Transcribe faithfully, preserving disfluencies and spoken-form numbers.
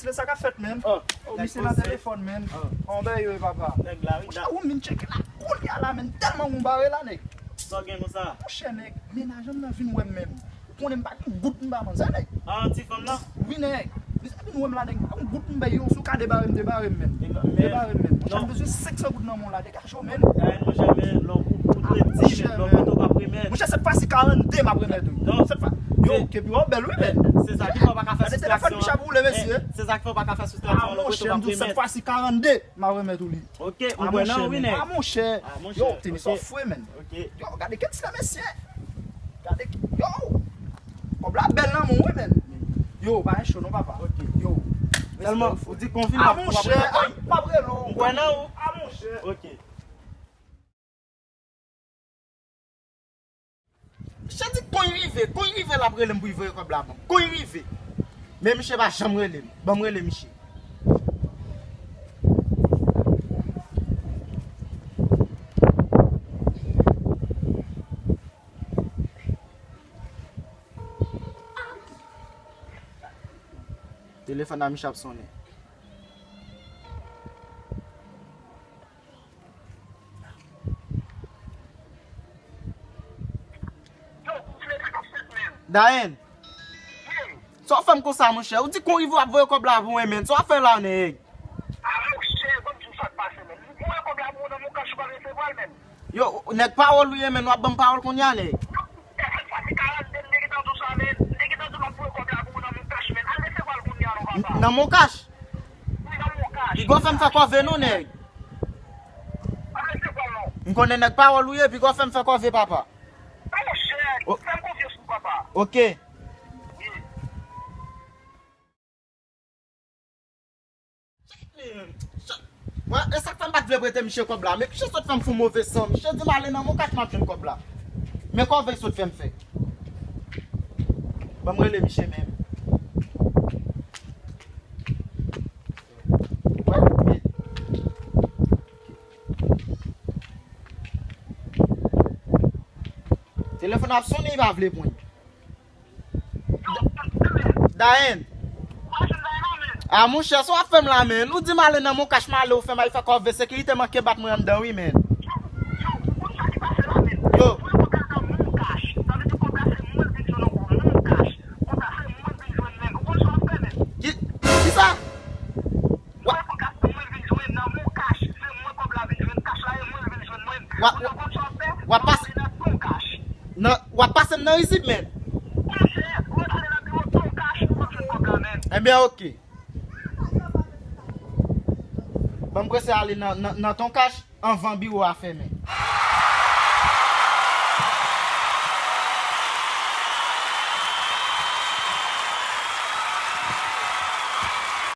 Se sa k ap fèt, menn. Oh, misye nan telefòn, menn. Anbè yo, papa. Nèg la, wi. Monchè, ou vin tcheke la koulye a la, menn. Tèlman ou bare la, nèg. Sa w gen konsa? Monchè, nèg, mennaj an nan vin wè m, menn. Ou konnen m pa gen goud m pa manzè, nèg. Ah, ti fanm nan? Wi, nèg. Mezanmi, nou wè m la, nèg. M pa gen goud m bay yo, si w ka debare m, debare m, menn. Debare m, menn. Monchè, m bezwen senk san goud nan men w la, degaje w, menn. Ay, monchè, men, lè w pou, pou tredi, men, lè w pou, w ap remèt. Monchè, sèt fwa si karannde m ap remèt ou. Non. Sèt fwa. Yo, kepi w bèl, wi, menn. Se sa ki fè w pa ka fè soustraksyon an. Gade telefòn Micha pou w leve, mesye. Se sa ki fè w pa ka fè soustraksyon an, lè w pou, w ap remèt. Ah, monchè, m di w sèt fwa si karannde m ap remèt ou li. Ok, ou kwè nan wi, nèg? Ah, monchè. Yo, tenis sa fre, menn. Ok. Yo, gade kèt sa, mesye. Gade, yo. Kòb la bèl nan men w, wi, menn. Yo, pa gen cho non, papa. Ok. Yo. Tèlman, ou di konfime. Ah, monchè, ah, m ap rele w. M kwè nan ou. Ah, monchè. Ok. Misye di kon y rive, kon y rive l ap rele m pou y voye kòb la ban m. Kon y rive. Men misye pa janm rele m. Ban m rele misye. Telefòn nan Micha ap sonnen. Dayen, sa w fè m konsa, monchè? Ou di kon rive w ap voye kòb la pou mwen, menn. Sa w ap fè la, nèg? A, monchè, ban m di w sa k pase, menn. M voye kòb la pou ou nan Moncash, ou pa resevwa l, menn. Yo, nèg pawòl ou ye, menn. W ap ban m pawòl kounye a, nèg. Nan Moncash? Piga w fè m fè kòve non, nèg. M konnen nèg pawòl ou ye, piga w fè m fè kòve, papa. Ok. Mwen, e sa k fè m pa t vle prete misye kòb la. Men misye sot fè m fè yon move san. Misye di m ale nan Moncash m ap jwenn kòb la. Men kòve l sot fè m fè. Ban m rele misye menm. Wè, men. Telefòn ap sonnen, li pa vle pran. Dayen. A, monchè, sa w ap fè m la, menn? Ou di m ale nan Moncash, m ale, ou fè m al fè kòve, sekirite manke bat mwen anndan, wi, menn. Yo. Ki, kisa? W ap, w ap pase, nan, w ap pase m nan rizib, menn. Ebyen, ok. Ban m prese ale nan, nan, nan Toncash anvan biwo a fèmen.